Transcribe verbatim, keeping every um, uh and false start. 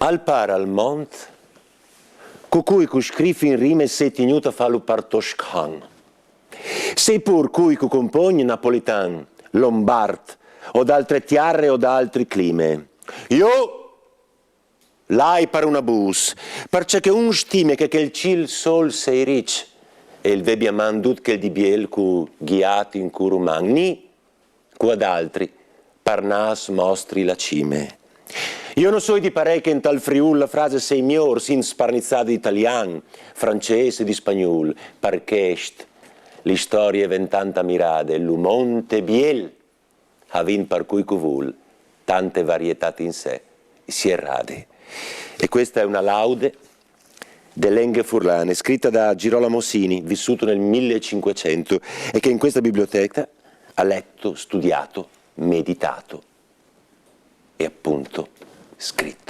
Al par al mont, cu cui cu scrif in rime sei tignut a falu par toscan. Sei pur cui cu compogn napolitan, lombard, o d'altre tiarre o d'altri clime. Io l'hai par un abus, parcè che un stime che quel cil sol sei ric, e il vebbia mandut quel di biel cu ghiat in curu magni, cu ad altri, par nas mostri la cime. Io no soi di parè che in tal Friul la frase sei mior sin sparnizzade d'italian, francese e di spagnul, par chest l'istorie ventanta mirade, lu monte biel, havint par cui cu vul, tante varietà in sé, sierrade. E questa è una laude de lenghe furlane, scritta da Girolamo Sini, vissuto nel millecinquecento, e che in questa biblioteca ha letto, studiato, meditato e appunto scritto.